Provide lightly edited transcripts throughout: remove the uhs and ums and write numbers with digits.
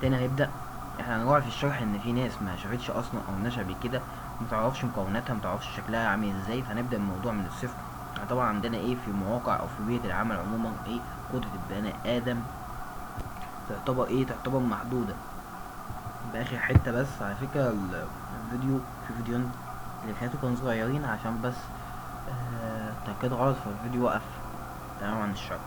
تاني هنبدأ. احنا هنراعي في الشرح ان في ناس ما شافتش اصلا او ناس قبل كده متعرفش مكوناتها، متعرفش شكلها عامل ازاي، فهنبدأ الموضوع من الصفر. احنا طبعا عندنا ايه في مواقع او في بيئة العمل عموما، ايه قدرة البني ادم تعتبر ايه، تعتبر محدودة باخر حتة. بس على فكرة الفيديو في فيديوهين اللي فاتوا كانوا صغيرين عشان بس تأكيد غلط، فالفيديو وقف تمام عن الشرح.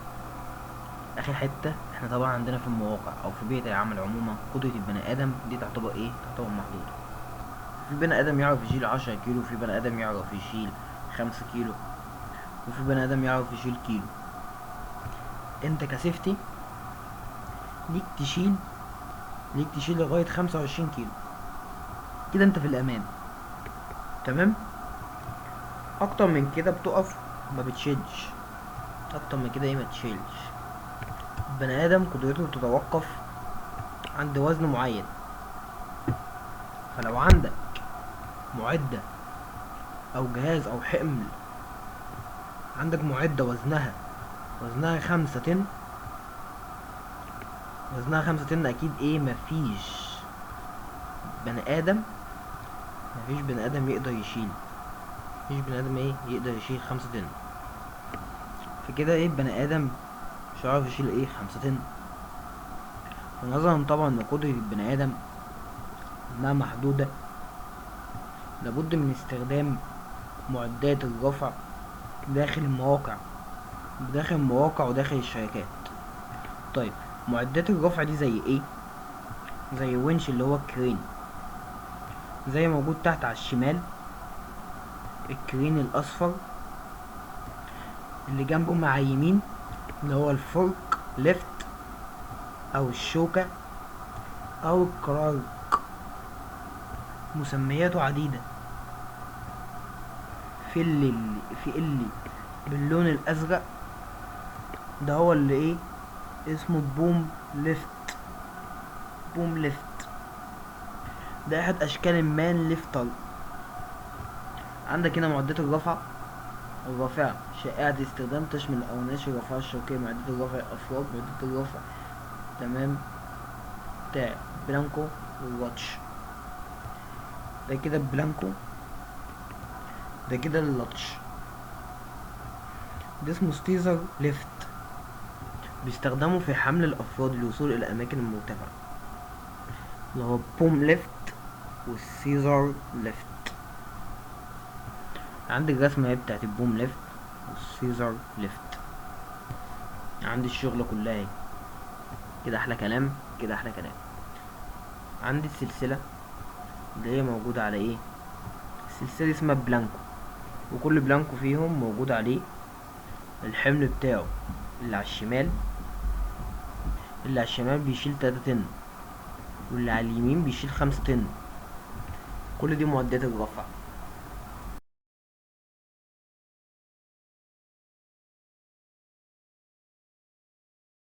اخر حتة احنا طبعا عندنا في المواقع او في بيئة العمل عموما قدرة البني ادم دي تعتبر ايه، تعتبر محدودة. في بني ادم يعرف يشيل 10 كيلو، في بني ادم يعرف يشيل 5 كيلو، وفي بني ادم يعرف يشيل كيلو. انت كسيفتي ليك تشيل لغاية 25 كيلو، كده انت في الامان تمام. اكتر من كده بتقف ما بتشيلش، اكتر من كده ايه ما تشيلش. البني ادم قدرته تتوقف عند وزن معين، فلو عندك معدة او جهاز او حمل، عندك معدة وزنها 5 طن، وزنها 5 طن اكيد ايه مفيش بني ادم، مفيش بني ادم يقدر يشيل، مفيش بني ادم ايه يقدر يشيل 5 طن. فكده ايه البني ادم مش عارف يشيل ايه 5 طن. فنظرا طبعا لقدرة البني ادم انها محدودة، لابد من استخدام معدات الرفع داخل المواقع، داخل المواقع وداخل الشركات. معدات الرفع دي زي ايه؟ زي ونش اللي هو الكرين، زي موجود تحت على الشمال الكرين الاصفر اللي جنبه مع يمين اللي هو الفورك ليفت او الشوكة او الكرارك، مسمياته عديدة. في اللي باللون الازرق ده هو اللي ايه اسمه boom lift، boom lift ده احد اشكال ال man lifter. عندك هنا معدات الرفع الرافعة شائعة الاستخدام، تشمل الأوناش الرافعة الشوكية، معدات الرفع الأفراد، معدات الرفع تمام بتاع بلانكو والواتش. ده كده بلانكو، ده كده اللاتش، ده اسمه scissor lift، بيستخدموا في حمل الأفراد للوصول إلى الأماكن المرتفعة، اللي هو boom lift وال scissor lift. عندي الرسمة اهي بتاعت ال boom lift وال scissor lift، عندي الشغلة كلها اهي كده. أحلى كلام، كده أحلى كلام. عندي السلسلة اللي هي موجودة على ايه، السلسلة دي اسمها بلانكو، وكل بلانكو فيهم موجود عليه الحمل بتاعه. اللي على الشمال بيشيل 3 طن، واللي على اليمين بيشيل 5 طن. كل دي معدات الرفع.